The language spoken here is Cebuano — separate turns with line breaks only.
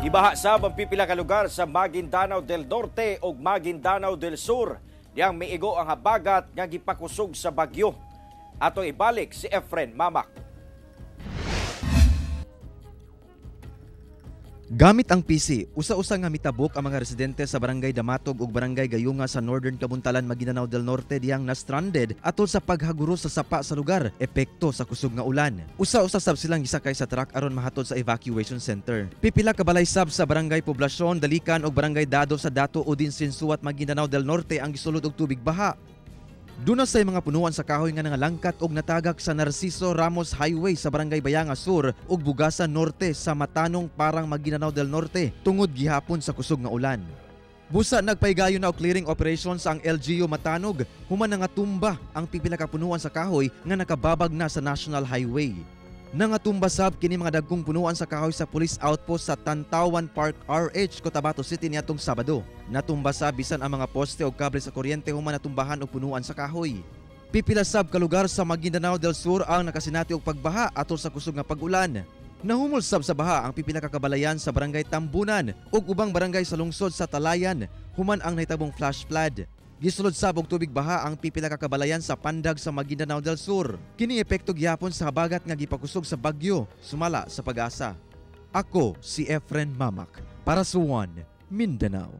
Gibaha sab ang pipila ka lugar sa Maguindanao del Norte ug Maguindanao del Sur. Diyang miigo ang habagat nga gipakusog sa bagyo. Atong ibalik si Efren Mamak.
Gamit ang PC, usa-usa nga mitabok ang mga residente sa Barangay Damatog ug Barangay Gayunga sa Northern Kabuntalan, Maguindanao del Norte diyang na-stranded atol sa paghaguro sa sapa sa lugar, epekto sa kusog nga ulan. Usa-usa sab silang gisakay sa truck aron mahatod sa evacuation center. Pipila ka balay sab sa Barangay Poblasyon, Dalikan ug Barangay Dado sa Dato Odin Sinsuat, Maguindanao del Norte ang gisulod og tubig baha. Duna say mga punuan sa kahoy nga nangalangkat og natagak sa Narciso Ramos Highway sa Barangay Bayanga Sur ug Bugasa Norte sa Matanong, Parang, Maguindanao del Norte tungod gihapon sa kusog nga ulan. Busa nagpaygayon na og clearing operations ang LGU Matanog human nangatumba ang pipila ka punuan sa kahoy nga nakababag na sa National Highway. Nangatumba sab kini mga dagkong punuan sa kahoy sa police outpost sa Tantawan Park RH, Cotabato City niadtong Sabado. Natumba sab bisan ang mga poste og kable sa kuryente human natumbahan og punuan sa kahoy. Pipila sab ka lugar sa Maguindanao del Sur ang nakasinati og pagbaha atol sa kusog nga pag-ulan. Nahumol sab sa baha ang pipila ka kabalayan sa Barangay Tambunan ug ubang barangay sa lungsod sa Talayan human ang nahitabong flash flood. Gisulod sab og tubig baha ang pipila ka kabalayan sa Pandag sa Maguindanao del Sur. Kini epekto gihapon sa habagat nga gipakusog sa bagyo, sumala sa Pag-asa. Ako si Efren Mamak para sa One Mindanao.